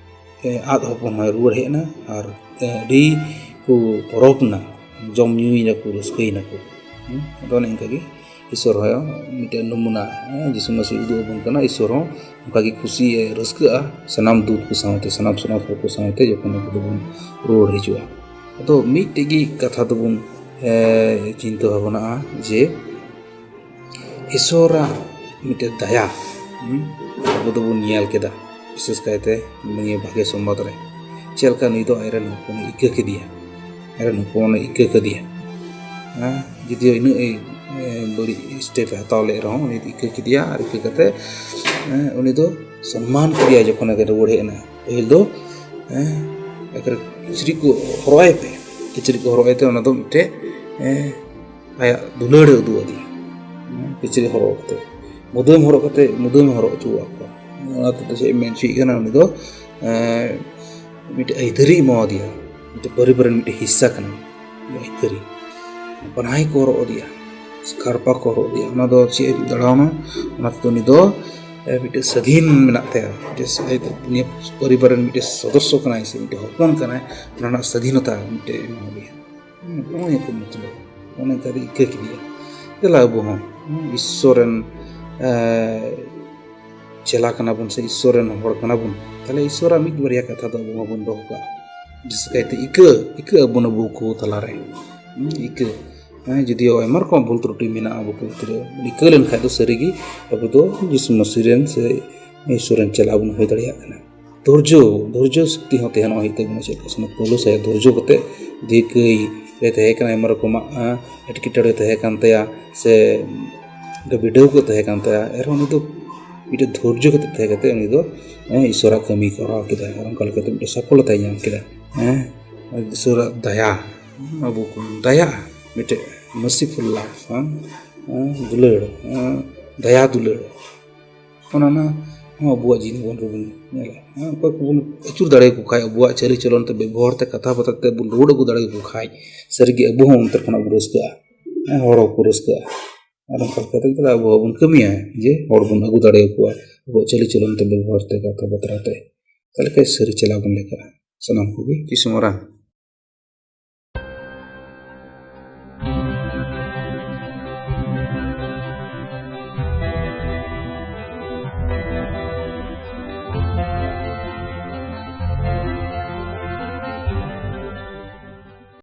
ᱮ, ᱟᱫ ᱦᱚᱯᱚᱱ ᱦᱚᱸᱭ ᱨᱩᱣᱟᱹᱲ ᱦᱮᱡ ᱮᱱᱟ ᱟᱨ, ᱮ, ᱟᱹᱰᱤ ᱠᱚ ᱯᱚᱨᱚᱵᱽ ᱮᱱᱟ, ᱡᱚᱢ ᱧᱩᱭᱮᱱᱟ ᱠᱚ, ᱨᱟᱹᱥᱠᱟᱹᱭᱮᱱᱟ ᱠᱚ᱾ ᱦᱩᱸ? ᱟᱫᱚ ᱚᱱᱮ ᱚᱱᱠᱟᱜᱮ ᱤᱥᱚᱨ ᱦᱚᱸ ᱢᱤᱫᱴᱮᱱ ᱱᱚᱢᱩᱱᱟ, ᱦᱮᱸ, ᱡᱤᱥᱩ ᱢᱟᱹᱥᱤ ᱩᱫᱩᱜ ᱟᱵᱚᱱ ᱠᱟᱱᱟ᱾ ᱤᱥᱚᱨ ᱦᱚᱸ ᱚᱱᱠᱟᱜᱮ ᱠᱩᱥᱤ ᱨᱟᱹᱥᱠᱟᱹᱜᱼᱟ ᱥᱟᱱᱟᱢ ᱫᱩᱛ ᱠᱚ ᱥᱟᱶᱛᱮ, ᱥᱟᱱᱟᱢ ᱥᱚᱱᱚᱛ ᱦᱚᱲ ᱠᱚ ᱥᱟᱶᱛᱮ ᱡᱚᱠᱷᱚᱱ ᱟᱵᱚ ᱫᱚᱵᱚᱱ ᱨᱩᱣᱟᱹᱲ ᱦᱤᱡᱩᱜᱼᱟ᱾ ᱟᱫᱚ ᱢᱤᱫᱴᱮᱡ ᱜᱮ ᱠᱟᱛᱷᱟ ᱫᱚᱵᱚᱱ, ᱮ, ᱪᱤᱱᱛᱟᱹ ᱵᱷᱟᱵᱽᱱᱟᱜᱼᱟ ᱡᱮ ᱤᱥᱚᱨᱟᱜ ᱢᱤᱫᱴᱮᱡ ᱫᱟᱭᱟ, ᱦᱩᱸ, ᱟᱵᱚ ᱫᱚᱵᱚᱱ ᱧᱮᱞ ᱠᱮᱫᱟ, ᱵᱤᱥᱮᱥ ᱠᱟᱭᱛᱮ ᱱᱤᱭᱟᱹ ᱵᱷᱟᱜᱮ ᱥᱚᱢᱵᱟᱫ ᱨᱮ ᱪᱮᱫ ᱞᱮᱠᱟ ᱱᱩᱭ ᱫᱚ ᱟᱡᱨᱮᱱ ᱦᱚᱯᱚᱱᱮ ᱤᱠᱟᱹ ᱠᱮᱫᱮᱭᱟ, ᱟᱡᱨᱮᱱ ᱦᱚᱯᱚᱱᱮ ᱤᱠᱟᱹ ᱠᱮᱫᱮᱭᱟ᱾ ᱦᱮᱸ, ᱡᱩᱫᱤᱭᱳ ᱤᱱᱟᱹᱜ ᱮ, ᱮ, ᱵᱟᱹᱲᱤᱡ step ᱮ ᱦᱟᱛᱟᱣ ᱞᱮᱫ ᱨᱮᱦᱚᱸ, ᱩᱱᱤ ᱫᱚ ᱤᱠᱟᱹ ᱠᱮᱫᱮᱭᱟ ᱟᱨ ᱤᱠᱟᱹ ᱠᱟᱛᱮ, ᱮ, ᱩᱱᱤ ᱫᱚ ᱥᱚᱱᱢᱟᱱ ᱠᱮᱫᱮᱭᱟ ᱡᱚᱠᱷᱚᱱ ᱮ ᱨᱩᱣᱟᱹᱲ ᱦᱮᱡ ᱮᱱᱟ᱾ ᱯᱟᱹᱦᱤᱞ ᱫᱚ, ᱮ, ᱮᱠᱟᱨᱮ ᱠᱤᱪᱨᱤᱡ ᱠᱚ ᱦᱚᱨᱚᱜ ᱟᱭ ᱯᱮ, ᱠᱤᱪᱨᱤᱡ ᱠᱚ ᱦᱚᱨᱚᱜ ᱟᱭ ᱛᱮ ᱚᱱᱟ ᱫᱚ ᱢᱤᱫᱴᱮᱡ, ᱮ, ᱟᱭᱟᱜ ᱫᱩᱞᱟᱹᱲ ᱮ ᱩᱫᱩᱜ ᱟᱫᱮᱭᱟ᱾ ᱦᱩᱸ, ᱠᱤᱪᱨᱤᱡ ᱦᱚᱨᱚᱜ ᱠᱟᱛᱮ, ᱢᱩᱫᱟᱹᱢ ᱦᱚᱨᱚᱜ ᱠᱟᱛᱮ, ᱢᱩᱫᱟᱹᱢ ᱮ ᱦᱚᱨᱚᱜ ᱦᱚᱪᱚᱣᱟᱜ ᱠᱚᱣᱟ᱾ ᱚᱱᱟ ᱛᱮᱫᱚ ᱪᱮᱫ ᱮ ᱢᱮᱱ ᱦᱚᱪᱚᱭᱮᱫ ᱠᱟᱱᱟ? ᱩᱱᱤ ᱫᱚ, ᱮᱸ, ᱢᱤᱫᱴᱮᱡ ᱟᱹᱭᱫᱟᱹᱨᱤ ᱮᱢᱟᱣᱟᱫᱮᱭᱟ, ᱢᱤᱫᱴᱮᱡ ᱯᱚᱨᱤᱵᱟᱨ ᱨᱮᱱ ᱢᱤᱫᱴᱮᱡ ᱦᱤᱥᱥᱟ ᱠᱟᱱᱟ᱾ ᱟᱹᱭᱫᱟᱹᱨᱤ, ᱯᱟᱱᱟᱦᱤ ᱠᱚ ᱦᱚᱨᱚᱜ ᱟᱫᱮᱭᱟ, ᱥᱟᱲᱯᱟ ᱠᱚ ᱦᱚᱨᱚᱜ ᱟᱫᱮᱭᱟ᱾ ᱚᱱᱟ ᱫᱚ ᱪᱮᱫ ᱮ ᱫᱟᱲᱟᱣᱱᱟ? ᱚᱱᱟ ᱛᱮᱫᱚ ᱩᱱᱤ ᱫᱚ ᱢᱤᱫᱴᱮᱱ ᱥᱟᱹᱫᱷᱤᱱ ᱢᱮᱱᱟᱜ ᱛᱟᱭᱟ, ᱢᱤᱫᱴᱮᱱ ᱥᱟᱹᱫᱷᱤᱱ ᱯᱚᱨᱤᱵᱟᱨ ᱨᱮᱱ ᱢᱤᱫᱴᱮᱱ ᱥᱚᱫᱚᱥᱥᱚ ᱠᱟᱱᱟᱭ ᱥᱮ ᱢᱤᱫᱴᱮᱱ ᱦᱚᱯᱚᱱ ᱠᱟᱱᱟᱭ, ᱚᱱᱟ ᱨᱮᱱᱟᱜ ᱥᱟᱹᱫᱷᱤᱱᱚᱛᱟ ᱢᱤᱫᱴᱮᱱ ᱮᱢᱟ ᱫᱮᱭᱟ᱾ ᱱᱚᱜᱼᱚᱭ ᱠᱚ ᱢᱚᱛᱞᱚᱵ, ᱚᱱᱮ ᱚᱱᱠᱟ ᱫᱚ ᱤᱠᱟᱹ ᱠᱮᱫᱮᱭᱟ᱾ ᱫᱮᱞᱟ ᱟᱵᱚ ᱦᱚᱸ ᱤᱥᱥᱚᱨ ᱨᱮᱱ ᱪᱮᱞᱟ ᱠᱟᱱᱟ ᱵᱚᱱ ᱥᱮ ᱤᱥᱥᱚᱨ ᱨᱮᱱ ᱦᱚᱲ ᱠᱟᱱᱟ ᱵᱚᱱ, ᱛᱟᱦᱞᱮ ᱤᱥᱥᱚᱨᱟᱜ ᱢᱤᱫ ᱵᱟᱨᱭᱟ ᱠᱟᱛᱷᱟ ᱫᱚ ᱟᱵᱚ ᱦᱚᱸᱵᱚᱱ ᱫᱚᱦᱚ ᱠᱟᱜᱼᱟ᱾ ᱡᱟᱹᱥᱛᱤ ᱠᱟᱭᱛᱮ ᱤᱠᱟᱹ ᱤᱠᱟᱹ ᱟᱵᱚᱱ ᱟᱵᱚ ᱠᱚ ᱛᱟᱞᱟᱨᱮ᱾ ᱤᱠᱟᱹ ᱦᱮᱸ, ᱡᱩᱫᱤᱭᱳ ᱟᱭᱢᱟ ᱨᱚᱠᱚᱢ ᱵᱷᱩᱞ ᱛᱨᱩᱴᱤ ᱢᱮᱱᱟᱜᱼᱟ ᱟᱵᱚ ᱠᱚ ᱵᱷᱤᱛᱨᱤ ᱨᱮ, ᱤᱠᱟᱹ ᱞᱮᱱᱠᱷᱟᱱ ᱫᱚ ᱥᱟᱹᱨᱤᱜᱮ ᱟᱵᱚ ᱫᱚ ᱡᱤᱥᱩ ᱢᱟᱹᱥᱤ ᱨᱮᱱ ᱥᱮ ᱤᱥᱥᱚᱨ ᱨᱮᱱ ᱪᱮᱞᱟ ᱵᱚᱱ ᱦᱩᱭ ᱫᱟᱲᱮᱭᱟᱜ ᱠᱟᱱᱟ᱾ ᱫᱷᱳᱨᱡᱚ, ᱫᱷᱳᱨᱡᱚ ᱥᱚᱠᱛᱤ ᱦᱚᱸ ᱛᱟᱦᱮᱱᱚᱜ ᱦᱩᱭᱩᱜ ᱛᱟᱵᱚᱱᱟ᱾ ᱪᱮᱫ ᱞᱮᱠᱟ ᱥᱚᱱᱚᱛ ᱯᱳᱣᱞᱳᱥ ᱟᱭᱟᱜ ᱫᱷᱳᱨᱡᱚ ᱠᱟᱛᱮ ᱫᱷᱤᱠᱟᱹᱭ ᱨᱮ ᱛᱟᱦᱮᱸ ᱠᱟᱱᱟ, ᱟᱭᱢᱟ ᱨᱚᱠᱚᱢᱟᱜ ᱮᱴᱠᱮᱴᱚᱬᱮ ᱛᱟᱦᱮᱸ ᱠᱟᱱ ᱛᱟᱭᱟ ᱥᱮ ᱵᱤᱰᱟᱹᱣ ᱠᱚ ᱛᱟᱦᱮᱸ ᱠᱟᱱ ᱛᱟᱭᱟ, ᱮᱱᱨᱮᱦᱚᱸ ᱩᱱᱤ ᱫᱚ ᱢᱤᱫᱴᱮᱱ ᱫᱷᱳᱨᱡᱚ ᱠᱟᱛᱮ ᱛᱟᱦᱮᱸ ᱠᱟᱛᱮ ᱩᱱᱤ ᱫᱚ ᱤᱥᱥᱚᱨᱟᱜ ᱠᱟᱹᱢᱤ ᱠᱚᱨᱟᱣ ᱠᱮᱫᱟᱭ ᱟᱨ ᱚᱱᱠᱟ ᱞᱮᱠᱟᱛᱮ ᱢᱤᱫᱴᱮᱱ ᱥᱚᱯᱷᱚᱞᱚᱛᱟᱭ ᱧᱟᱢ ᱠᱮᱫᱟ᱾ ᱦᱮᱸ, ᱤᱥᱥᱚᱨᱟᱜ ᱫᱟᱭᱟ, ᱟᱵᱚ ᱠᱚ ᱫᱟᱭᱟ, ᱢᱤᱫᱴᱮᱱ merciful love, ᱦᱮᱸ, ᱫᱩᱞᱟᱹᱲ, ᱫᱟᱭᱟ ᱫᱩᱞᱟᱹᱲ, ᱚᱱᱟ ᱚᱱᱟ ᱦᱚᱸ ᱟᱵᱚᱣᱟᱜ ᱡᱤᱭᱚᱱ ᱨᱮᱵᱚᱱ ᱧᱮᱞᱟ᱾ ᱦᱮᱸ, ᱚᱠᱚᱭ ᱠᱚᱵᱚᱱ ᱟᱹᱪᱩᱨ ᱫᱟᱲᱮᱭᱟᱠᱚ ᱠᱷᱟᱡ, ᱟᱵᱚᱣᱟᱜ ᱪᱟᱹᱞᱤ ᱪᱚᱞᱚᱱ ᱛᱮ, ᱵᱮᱵᱚᱦᱟᱨ ᱛᱮ, ᱠᱟᱛᱷᱟ ᱵᱟᱛᱟ ᱛᱮ ᱵᱚᱱ ᱨᱩᱣᱟᱹᱲ ᱟᱹᱜᱩ ᱫᱟᱲᱮᱭᱟᱠᱚ ᱠᱷᱟᱡ, ᱥᱟᱹᱨᱤᱜᱮ ᱟᱵᱚ ᱦᱚᱸ ᱚᱱᱛᱮ ᱠᱷᱚᱱᱟᱜ ᱵᱚᱱ ᱨᱟᱹᱥᱠᱟᱹᱜᱼᱟ᱾ ᱦᱮᱸ, ᱦᱚᱲ ᱦᱚᱸᱠᱚ ᱨᱟᱹᱥᱠᱟᱹᱜᱼᱟ᱾ ᱟᱨ ᱚᱱᱠᱟ ᱞᱮᱠᱟᱛᱮ ᱟᱵᱚ ᱦᱚᱸᱵᱚᱱ ᱠᱟᱹᱢᱤᱭᱟ ᱡᱮ ᱦᱚᱲ ᱵᱚᱱ ᱟᱹᱜᱩ ᱫᱟᱲᱮᱭᱟᱠᱚᱣᱟ ᱟᱵᱚᱣᱟᱜ ᱪᱟᱹᱞᱤ ᱪᱚᱞᱚᱱ ᱛᱮ, ᱵᱮᱵᱚᱦᱟᱨ ᱛᱮ, ᱠᱟᱛᱷᱟ ᱵᱟᱛᱨᱟ ᱛᱮ᱾ ᱛᱟᱦᱞᱮ ᱠᱷᱟᱡ ᱥᱟᱹᱨᱤ ᱪᱮᱞᱟ ᱵᱚᱱ ᱞᱮᱠᱷᱟᱜᱼᱟ᱾ ᱥᱟᱱᱟᱢ ᱠᱚᱜᱮ ᱡᱤᱥᱩ ᱢᱟᱨᱟᱝ᱾